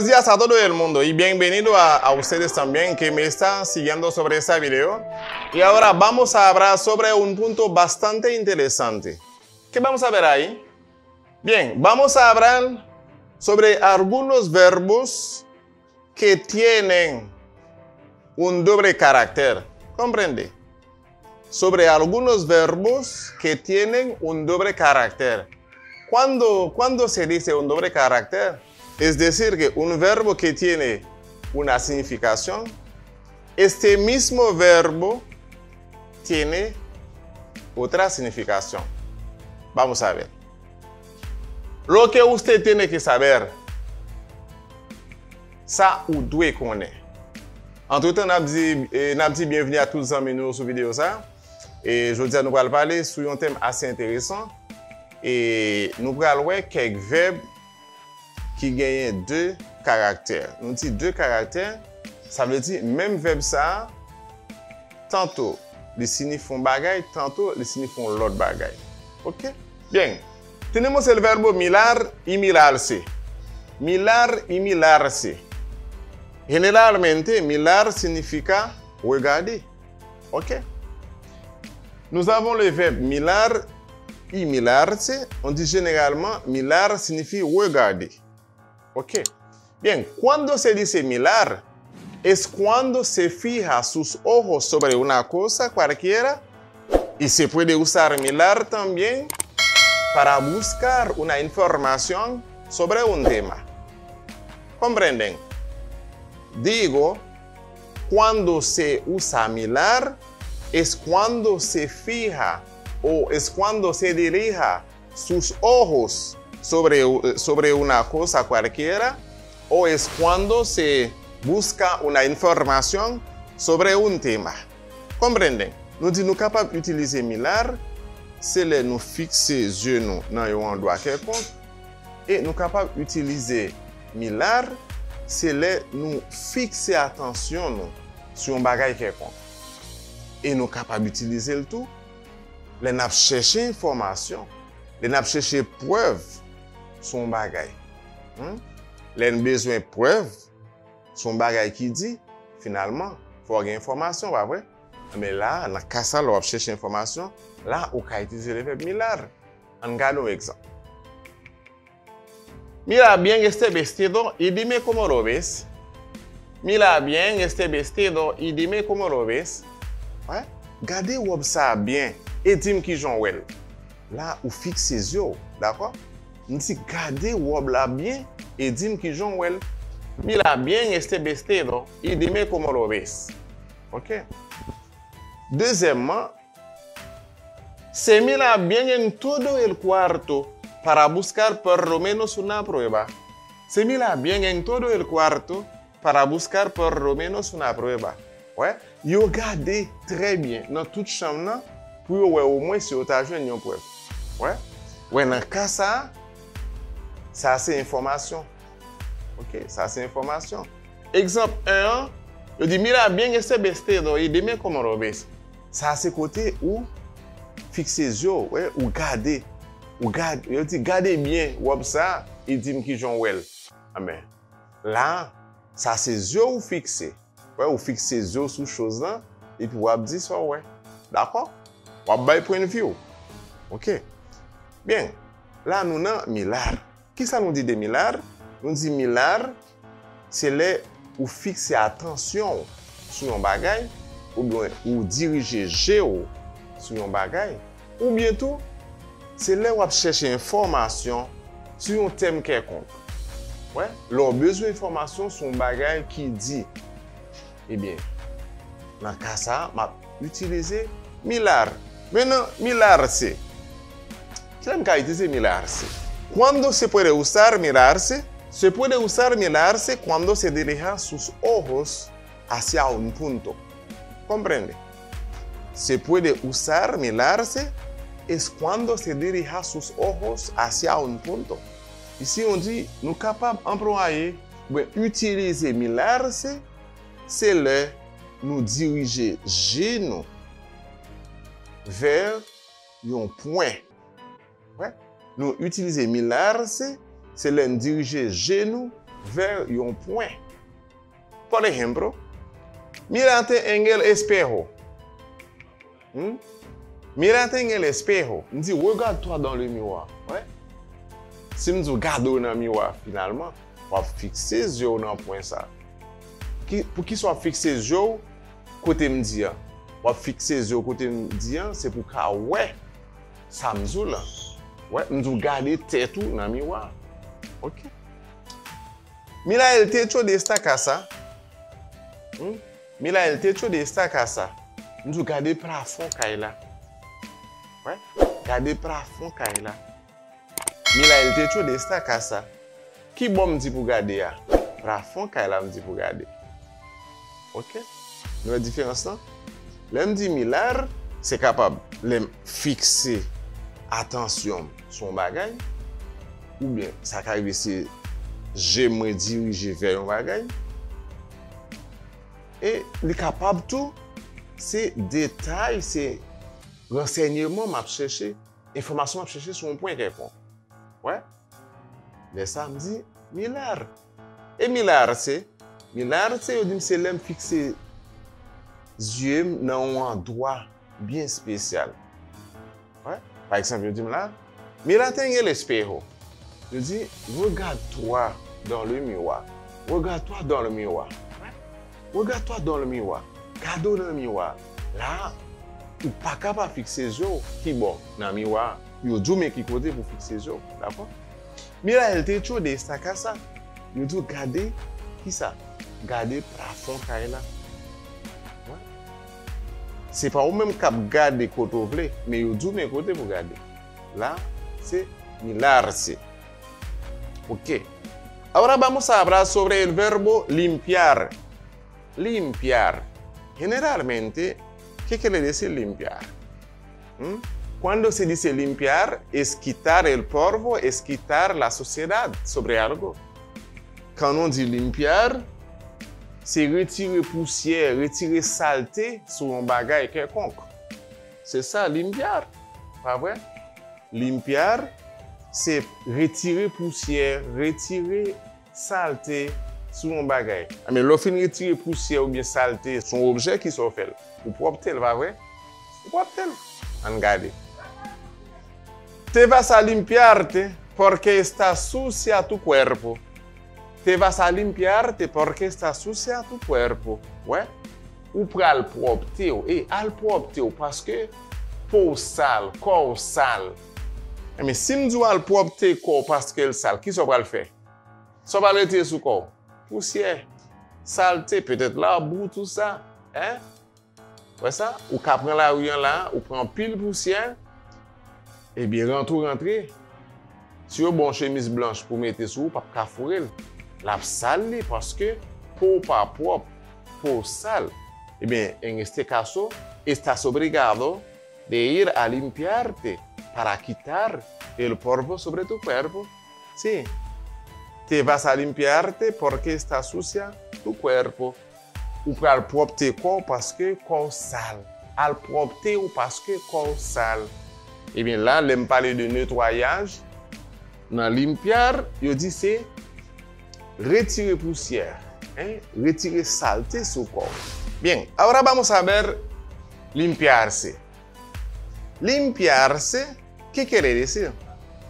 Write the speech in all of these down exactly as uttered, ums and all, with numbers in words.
Buenos días a todo el mundo y bienvenido a, a ustedes también que me están siguiendo sobre esta video. Y ahora vamos a hablar sobre un punto bastante interesante. ¿Qué vamos a ver ahí? Bien, vamos a hablar sobre algunos verbos que tienen un doble carácter. ¿Comprende? Sobre algunos verbos que tienen un doble carácter. Cuando, cuando se dice un doble carácter, es decir que un verbo que tiene una significación, este mismo verbo tiene otra significación. Vamos a ver. Lo que usted tiene que saber. Sa ou dwe konnen. Antretan, n ap di, eh, n ap di byenvni a tout zanmi nou yo sou videyo sa. E jodi a, nou pral pale sou yon tèm ase enteresan. E nou pral wè kèk vèb ki genyen de karaktè. Nou di de karaktè, sa vle di menm vèb sa a, tanto li sinifye yon bagay, tanto li sinifye yon lòt bagay. Oke? Byen. Tenemos el verbo mirar y mirarse. Mirar y mirarse. Generalmente, mirar significa regarder. Ok? Nous avons le verbe mirar y mirarse. On dit généralement, mirar signifie regarder. Ok? Bien, cuando se dice mirar, es cuando se fija sus ojos sobre una cosa cualquiera y se puede usar mirar también para buscar una información sobre un tema. ¿Comprenden? Digo, cuando se usa mirar, es cuando se fija o es cuando se dirija sus ojos sobre, sobre una cosa cualquiera o es cuando se busca una información sobre un tema. Comprenden? Nou di nou kapab itilize mirar, se lè nou fikse zye nou nan yon andwa kèlkonk, e nou kapab itilize mirar, se lè nou fikse atansyon nou sou yon bagay kèlkonk. E nou kapab itilize l tou lè n ap chèche enfòmasyon, lè n ap chèche prèv sou yon bagay. Hmm? Lè n bezwen prèv sou yon bagay ki di, finalman, fò w gen enfòmasyon, pa vre? Men la, nan ka sa, lè w ap chèche enfòmasyon, la, ou ka itilize le vèb mirar. Ann gade yon egzanp. Mira bien este vestido y dime cómo lo ves. Mira bien este vestido y dime cómo lo ves. Wè? Gade wòb sa a byen e di m kijan w wè l. La, ou fikse zye w, dakò? M di gade wòb la byen e di m kijan w wè l. Mira bien este vestido y dime cómo lo ves. Ok? Dezyèmman, se mira bien en todo el cuarto para buscar por lo menos una prueba. Se mira bien en todo el cuarto para buscar por lo menos una prueba. Wè, yo gade trè byen nan tout chanm nan pou yo wè omwen si yo ta jwenn yon prèv. Wè, wè nan ka sa a, sa se enfòmasyon. Ok, sa se enfòmasyon. Egzanp en an, yo di, mira bien este vestido y dime cómo lo ves. Sa se kote ou fikse zye w, wè, ou gade. Ou gade, yo di, gade byen wòb sa a, e di m kijan w wè l. Amen. La, sa se zye w ou fikse. Wè, ou fikse zye w sou choz lan, epi w ap di sa w wè. Dakò? W ap bay pwennvi w. Ok. Byen. La, nou nan mirar. Kisa nou di de mirar? Nou di mirar, se lè ou fikse atansyon w sou yon bagay, oubyen ou dirije je w sou yon bagay, oubyen tou, se lè w ap chèche enfòmasyon sou yon tèm kèlkonk. Wè, lè w bezwen enfòmasyon sou yon bagay ki di, ebyen, nan ka sa a, m ap itilize mirar. Menan, mirarse. Kilè m ka itilize mirarse? Cuando se puede usar mirarse? Se puede usar mirarse cuando se dirija sus ojos hacia un punto. Comprende? Se puede usar mirarse es cuando se dirija sus ojos hacia un punto. Isi, on di, nou kapab anplwaye oubyen itilize mirarse, se lè nou dirije je nou vè yon pwen. Wè, nou itilize mirarse, se lè n dirije je nou vers yon pwen. Por ejemplo, mírate en el espejo. Hmm? Mírate en el espejo. M di, regarde-toi dans le miroir. Wè. Si m di w gade w nan miwa, finalman, w ap fikse zye w nan pwen sa. Ki, poukisa w ap fikse zye w kote m di an? W ap fikse zye w kote m di an, se pou w ka wè sa m di w lan. Wè, m di w gade tèt ou nan miwa. Ok. Mira el techo de esta casa. Hmm? Mira el techo de esta casa. M di w gade plafon kay la. Wè, gade plafon kay la. Mira el techo de esta casa. Ki bò m di pou gade a? Plafon kay la m di pou gade. Ok? Nou wè diferans lan? Lè m di mirar, se kapab lè m fikse atansyon m sou yon bagay, oubyen sa ka rive se je mwen dirije vè yon bagay. E li kapab tou, se detay, se ransèyman m ap chèche, enfòmasyon m ap chèche sou yon pwen kèlkonk. Wè? Lè sa, m di mirar. E mirar se, mirar se, yo di m se lè m fikse zye m nan yon andwa byen espesyal. Wè? Pa egzanp, yo di m la, mírate en el espejo. Yo di, regarde-toi dans le miroir. Regarde-toi dans le miroir. Regarde-toi dans le miroir. Gade w nan miwa. La, ou pa ka pa fikse zye w ki bò nan miwa. Yo di w men ki kote pou fikse zye w. Dakò? Mira el techo de esta casa. Yo di w gade kisa? Gade plafon kay la. Wè. Se pa ou menm k ap gade kote w vle, men yo di w men kote pou gade. La, se mirarse. Ok. Ahora vamos a hablar sobre el verbo limpiar. Limpiar. Generalmente, ¿qué quiere decir limpiar? Hmm? Cuando se dice limpiar, es quitar el polvo, es quitar la suciedad sobre algo. Quand on dit limpiar, se retire pousyè, retire salte sou yon bagay kèlkonk. Se sa, limpiar. Pa vre? Limpiar, se retire pousyè, retire salte sou yon bagay. Enben, lè w fin retire pousyè oubyen salte sou yon objè, kisa w fè l? Ou pwòpte l, pa vre? Ou pwòpte l. Ann gade. Te vas a limpiarte porque está sucia tu cuerpo. Te vas a limpiarte porque está sucia tu cuerpo. Wè? Ou pral pwòpte w. E al pwòpte w paske po w sal, kò w sal. Enben, si m di w al pwòpte kò w paske l sal, kisa w pral fè? Sa w pral retire sou kò w? Pousyè, salte, petèt labou, tou sa. Hein? Wè sa? Ou ka pran lari an la, ou pran anpil pousyè, ebyen, rantre w rantre. Si yo ba w chemiz blanch pou mete sou ou, w p ap ka foure l. L ap sal li, paske po w pa pwòp, po w sal. Ebyen, en este caso, estás obligado de ir a limpiarte para quitar el polvo sobre tu cuerpo. Sí. Te vas a limpiarte porque está sucia tu cuerpo. Ou pral pwòpte kò w paske kò w sal. Al pwòpte w paske kò w sal. Ebyen la, lè m pale de netwayaj, nan limpiar, yo di se retire pousyè, hein, retire salte sou kò w. Bien, ahora vamos a ver limpiarse. Limpiarse, ¿qué quiere decir?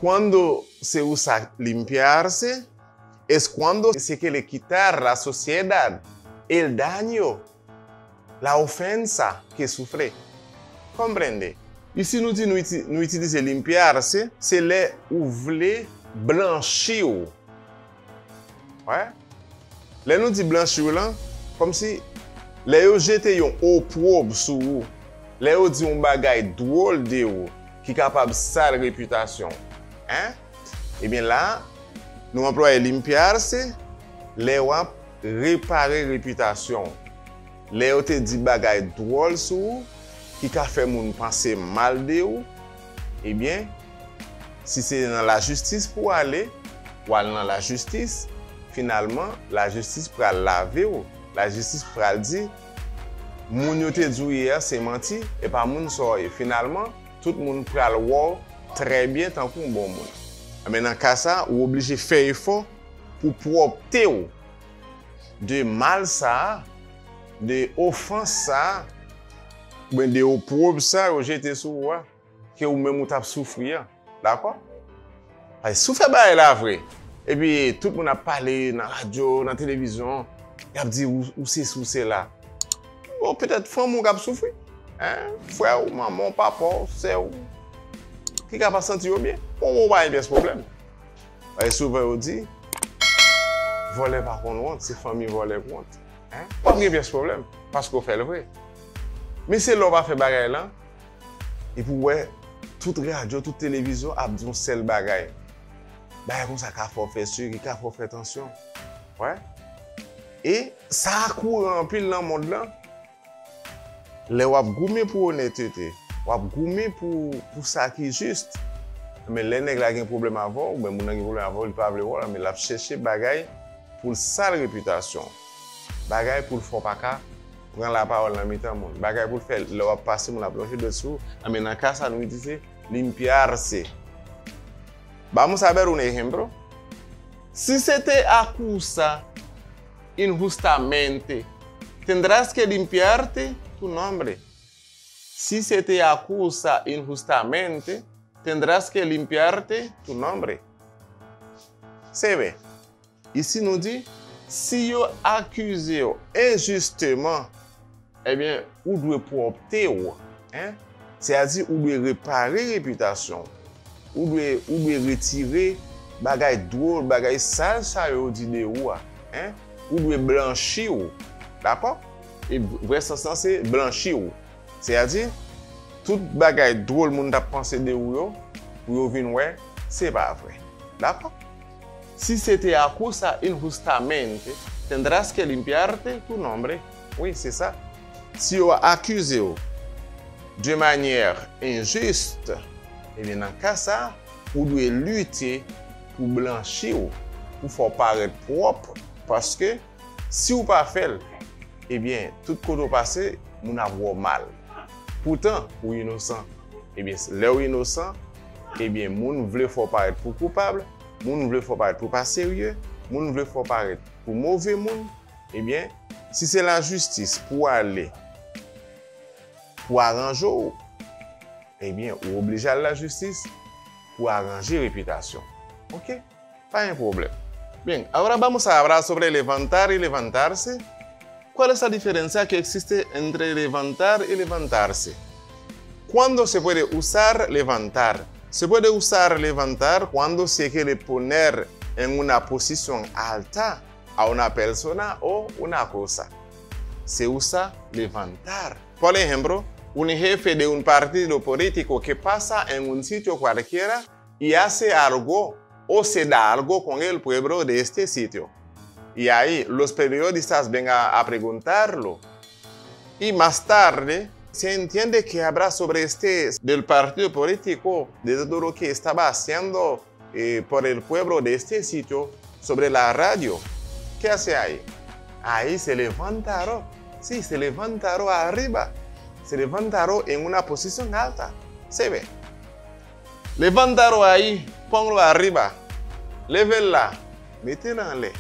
Cuando se usa limpiarse, es cuando se quiere quitar la suciedad, el daño, la ofensa que sufre. Comprende? Isi nou di nou iti-, nou itilize limpiarse, se lè ou vle blanchi w. Wè? Lè nou di blanchi w lan, kòmsi lè yo jete yon opwob sou ou, lè yo di yon bagay dwòl de ou ki kapab sal repitasyon w. Hein? Ebyen la, nou anplwaye limpiarse lè w ap repare repitasyon w. Lè yo te di bagay dwòl sou ou, ki ka fè moun panse mal de ou, ebyen, si se nan lajistis pou w ale, w al nan lajistis, finalman, lajistis pral lave w. Lajistis pral di, moun yo te di w yè a, se manti, e pa moun sa w ye. Finalman, tout moun pral wè w trè byen tankou yon bon moun. Men nan ka sa, ou oblije fè efò pou pwòpte w de mal sa a, de ofans sa a, oubyen de opwob sa yo jete sou ou a, ke ou menm ou t ap soufri an. Dakò? Paske si w fè bagay la vre, epi tout moun ap pale nan radyo, nan televizyon, y ap di ou, ou sesi, ou sela. Bon, petèt fanmi w k ap soufri. Hein? Frè w, manman w, papa w, sè w, ki ka pa santi yo byen. Bon, ou pa gen pyès pwoblèm. Paske souvan yo di, vòlè pa konn wont, se fanmi vòlè k wont. Hein? W ap gen pyès pwoblèm, paske w fè l vre. Men se lè w pa fè bagay lan, epi w wè tout radyo, tout televizyon ap di yon sèl bagay. Bagay konsa ka fè w fè sik, ka fè w fè tansyon. Wè. E sa kouran anpil nan mond lan. Lè w ap goumen pou onètete, w ap goumen pou, pou sa ki jis, men lè nèg la gen pwoblèm avè w, oubyen moun nan gen pwoblèm avè w, li pa vle wè w la, men l ap chèche bagay pou l sal repitasyon w, bagay pou l fè w pa ka pran lapawòl nan mitan moun, bagay pou l fè lè w ap pase, moun ap lonje dwèt sou ou, men nan ka sa nou itilize limpiarse. Vamos a ver un ejemplo. Si se te acusa injustamente, tendrás que limpiarte tu nombre. Si se te acusa injustamente, tendrás que limpiarte tu nombre. Se vre. Isi nou di, si yo akize w enjisteman, ebyen, ou dwe pwòpte w, hein? Sètadi, ou dwe repare repitasyon w. Ou dwe, ou dwe retire bagay dwòl, bagay sal sa yo di de ou a, hein? Ou dwe blanchi w, dakò? E vrè sans lan se blanchi w. Sètadi, tout bagay dwòl moun t ap panse de ou yo, pou yo vin wè, se pa vre. Dakò? Si se te acusa injustamente, tendrás que limpiarte tu nombre. Wi, se sa. Si yo akize w de manyè enjis, ebyen, nan ka sa, ou dwe lite pou blanchi w, pou fè w parèt pwòp, paske si w pa fè l, ebyen, tout kote w pase, moun ap wè w mal. Poutan, ou inosan. Ebyen, lè w inosan, ebyen, moun vle fè w parèt pou koupab, moun vle fè w parèt pou pa serye, moun vle fè w parèt pou move moun, ebyen, si se lajistis pou ale, pou aranje w, ebyen, ou oblije al lajistis pou aranje repitasyon. Oke? Pa gen pwoblèm. Bien, ahora vamos a hablar sobre levantar y levantarse. ¿Cuál es la diferencia que existe entre levantar y levantarse? ¿Cuándo se puede usar levantar? Se puede usar levantar cuando se quiere poner en una posición alta a una persona o una cosa. Se usa levantar. Por ejemplo, un jefe de un partido político que pasa en un sitio cualquiera y hace algo o se da algo con el pueblo de este sitio. Y ahí los periodistas vengan a preguntarlo. Y más tarde se entiende que habla sobre este del partido político, de todo lo que estaba haciendo eh, por el pueblo de este sitio sobre la radio. ¿Qué hace ahí? Ahí se levantaron. Sí, se levantaron arriba. Se levantaron en una posición alta. Se ve. Levantaron ahí, ponlo arriba. Leve l la, mete l anlè.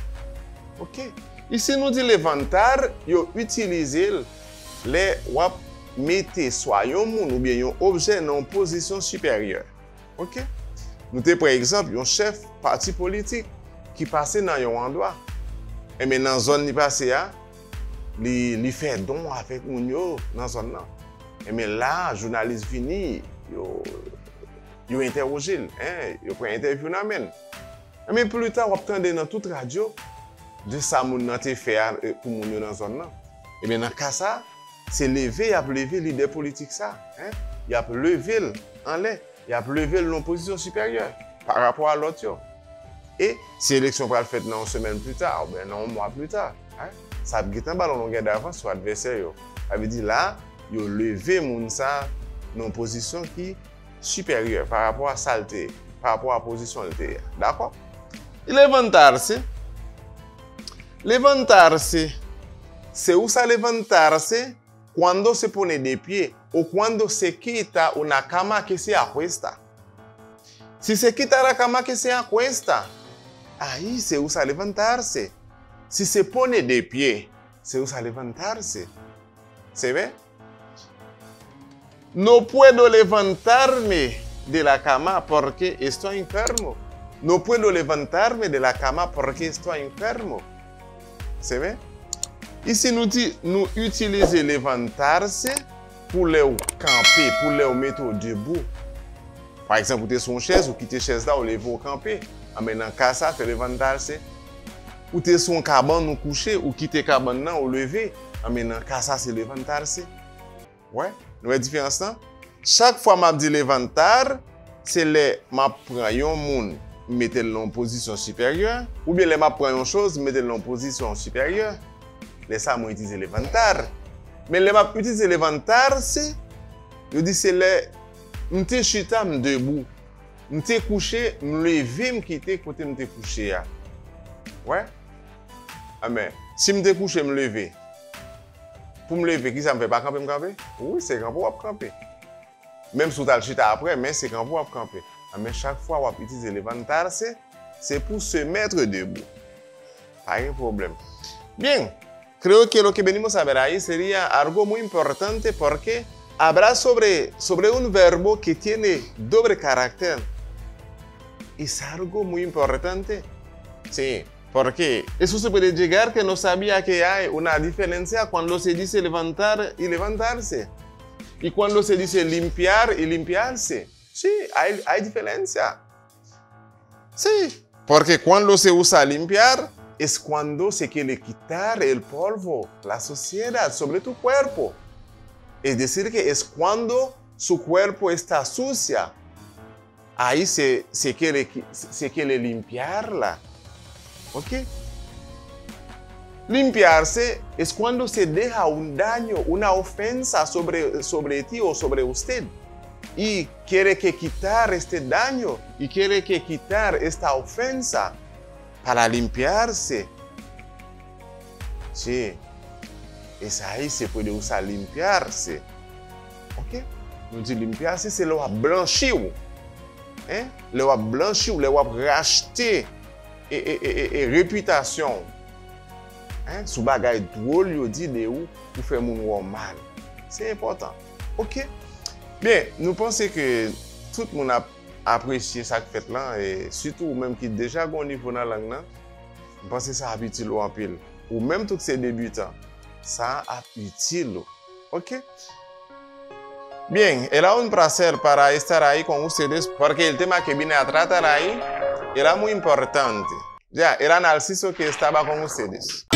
Oke. Isi nou di levantar, yo itilize l lè w ap mete swa yon moun oubyen yon objè nan yon pozisyon siperyè. Oke? Nou te pran egzanp yon chèf pati politik ki pase nan yon andwa. Enben, nan zòn li pase a, li, li fè don avèk moun yo nan zòn nan. Enben, la, jounalis vini, yo, yo entèwoje l, en, yo pran entèvyou nan men l. Enben, pli ta, w ap tande nan tout radyo de sa moun nan te fè a, e, pou moun yo nan zòn nan. Enben, nan ka sa, se leve y ap leve lidè politik sa, en, y ap leve l anlè, y ap leve l nan yon pozisyon siperyè pa rapò a lòt yo. E si eleksyon pral fèt nan yon semèn pli ta, oubyen nan yon mwa pli ta, en, sa ap gentan ba l yon longè davans sou advèsè yo. Sa vle di la, yo leve moun sa nan yon pozisyon ki siperyè pa rapò a sa l te ye, pa rapò a pozisyon l te ye a. Dakò? Levantarse. Levantarse. Se usa levantarse cuando se pone de pie o cuando se quita una cama que se acuesta. Si se quita la cama que se acuesta, Ahí se usa levantarse. Si se pone de pie, se usa levantarse. Se ve? No puedo levantarme de la cama porque estoy enfermo. No puedo levantarme de la cama porque estoy enfermo. Se ve? Isi nou di, nou itilize levantarse pou lè w kanpe, pou lè w mete w debou. Pa egzanp, ou te sou yon chèz, ou kite chèz la, ou leve, ou kanpe. Anben, nan ka sa, se levantarse. Ou te sou yon kabann, ou kouche, ou kite kabann nan, ou leve. Anben, nan ka sa, se levantarse. Wè, nou wè diferans lan? Chak fwa m ap di levantar, se lè m ap pran yon moun, m mete l nan yon pozisyon siperyè, oubyen lè m ap pran yon choz, m mete l nan yon pozisyon siperyè. Lè sa, mwen itilize levantar. Men lè m ap itilize levantarse, yo di se lè m te chita, m debou. M te kouche, m leve, m kite kote m te kouche a. Wè? Anben, si m te kouche, m leve. Pou m leve, kisa m fè? Pa kanpe m kanpe? Wi, se kanpe w ap kanpe. Menm si w t al chita apre, men se kanpe w ap kanpe. Anben, chak fwa w ap itilize levantarse, se pou se mettre debout. Pa gen pwoblèm. Bien, creo que lo que venimos a ver ahí sería algo muy importante porque habla sobre, sobre un verbo que tiene doble carácter. Es algo muy importante. Sí, porque eso se puede llegar que no sabía que hay una diferencia cuando se dice levantar y levantarse. Y cuando se dice limpiar y limpiarse. Sí, hay, hay diferencia. Sí, porque cuando se usa limpiar es cuando se quiere quitar el polvo, la suciedad sobre tu cuerpo. Es decir, que es cuando su cuerpo está sucia. Ahí se, se quiere, qui- se quiere limpiarla. ¿Ok? Limpiarse es cuando se deja un daño, una ofensa sobre, sobre ti o sobre usted. Y quiere que quitar este daño, y quiere que quitar esta ofensa para limpiarse. Sí. Es ahí se puede usar limpiarse. Ok? Nou di limpiarse, se lè w ap blanchi w. Hein? Lè w ap blanchi w, lè w ap rachte e, e, e, e, e repitasyon w. Hein? Sou bagay dwòl yo di de ou pou fè moun wè w mal. Se enpòtan. Ok? Byen, nou panse ke tout moun ap apresye sa k fèt lan, e sitou ou menm ki deja gen yon nivo nan lang nan, m panse sa ap itil ou anpil. Ou menm tou ki se debitan, sa ap itil ou. Ok? Bien, era un placer para estar ahí con ustedes, porque el tema que vine a tratar ahí era muy importante. Ya, era Narciso que estaba con ustedes.